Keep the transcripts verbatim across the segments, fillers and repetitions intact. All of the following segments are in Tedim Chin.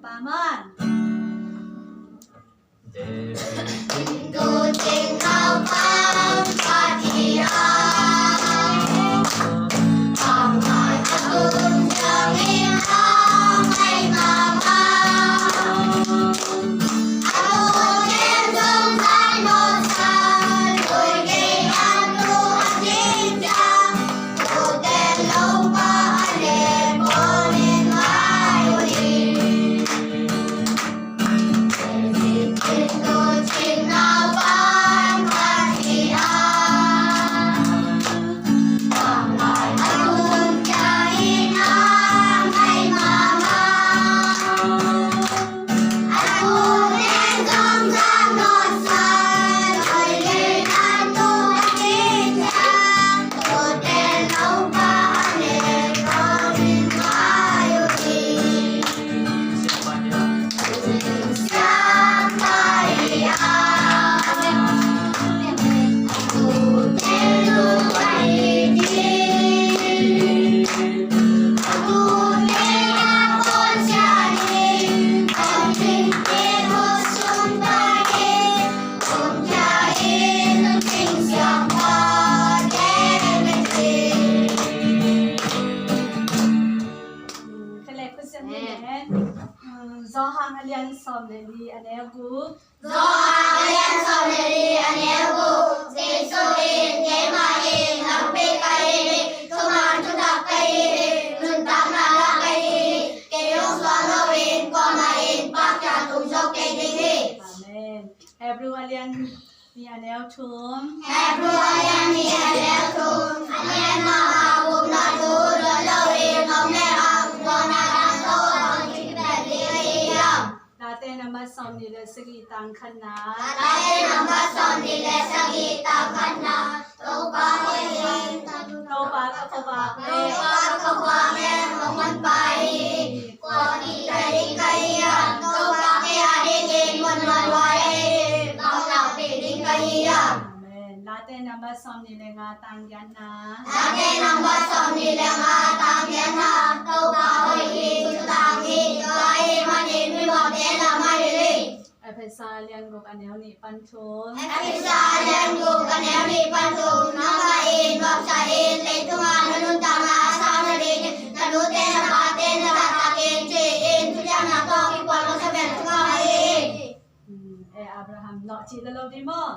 Pa man. Johan a lian sawm le li a neu guk. Johan a lian sawm le li a neu guk. Jesu in, "Keimah in lampi ka hi hi, thuman thutak ka hi hi, nuntakna la ka hi hi. Kei hong suang loin kuamah in pahtawi tung zo kei ding hi." Amen. Hebrew a lian nih a neu thum. Hebrew a lian nih a neu thum. A lian mah a gupna thu dawn loin om lehang, dawnna tangko hong kipia ding hi hiam? Late nambat sawmnih le sagih, tang khatna. Late nambat sawmnih le sagih, tang khatna. Topa hoih in, Topa ka khuavak le, Topa ka khuavak le hong honpa hi. Kua kikhel ding ka hi hiam? Topa kei a dingin muanhuai hi. Bang lakpih ding ka hi hiam? Amen. Late nambat sawmnih le nga, tang giatna. Late nambat sawmnih le nga, tang giatna. Topa hoih hi, thutang hi. Tua ahih manin mimawhte lam a hilh hi. Efesa lian guk a neu nih pan thum. Efesa lian guk a neu nih pan thum. Nangmah in nuamsa in leitung ah na nuntakna a sau nadingin na nute na pate na zahtakin ci-in thuciamna tawh kipuak lo sa bel thungah hi. Hmm, e Abraham, nawh cih lo lo ding maw?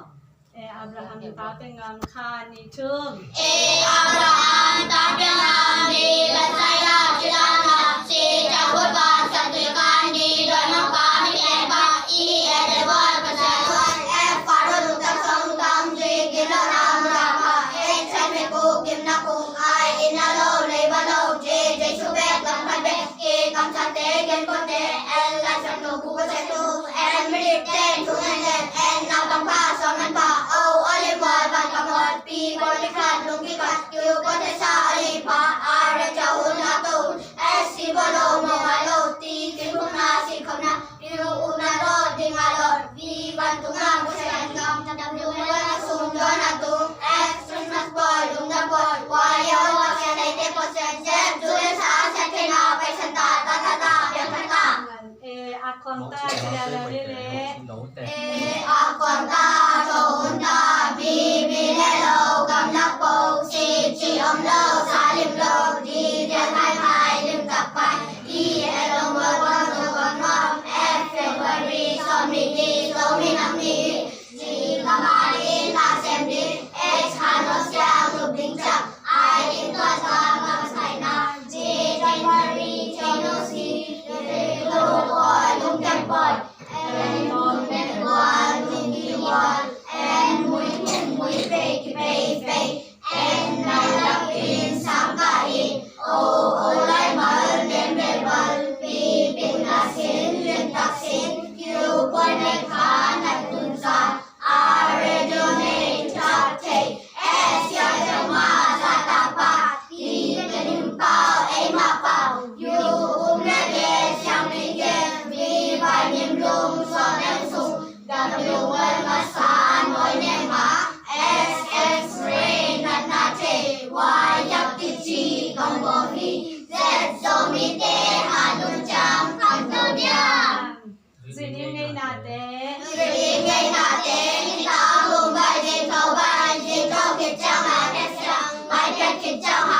E Abraham, ta pia ngam, khat, nih, thum. E Abraham, ta pia ngam, di Messiah, ci dan a, si ca khut van, sa tui kan di, dawi mangpa, mi keng pa, i e de wal, Pasian wal, e Faro lungtang, song lungtang, zui kim lo na, mura pa, e chan me ku, kim na ku, ai in a lo, lei ba lo, je, Jesu bek, lam khat bek, e kamsate, gen kote, en lai sang lo, ku ko se tu, en minute, ten, tu, en, en, en, na bang pa, song man pa, o, o, li mo, ban ka mo, pi, bo, li khat, lung ki khat, kiu, ko te sa, li pa, a, re, cha, un, na, to, un, e, si, bo, lo, mo, ma, lo, ti, ti, bu, na, si, kham, na, Yu una lo, ding a lo, vi vantung a, Pasian gam, W a sung, dawn a tung, X Christmas boy, lungdam boy, Y O Pasian leite Pasian, Z Julius a Pasian kei na, Pasian ta, ta, ta, ta, piang ta, ta. E a kuang ta, cia la le le. E a kuang ta, to un ta, bi, bi le lo, gam lak po, si, ci om lo, sa lim lo, di, dia hai hai, lim tak pai. E, e, long, long, long, long, long, long. F, February, sawm nih ni, Zomi Nam Ni. G, Kamarin, Nasem Ni. H, Khan Lo Siang, Lupding Chak. I, In Tuan Tuan, Bang China. J, January, Janosi. J, Lupoi, Lungkem Poi. N, Lungkem Poi, Lungkem Poi. N, Mui, Mui, Mui, Pei, Pei, Pei. N, Nai Lap In, Sang Ka In. Ngeina te, nita hong bai zing tho bai, zing tho khit ciang maiphiat siang, maiphiat khit ciang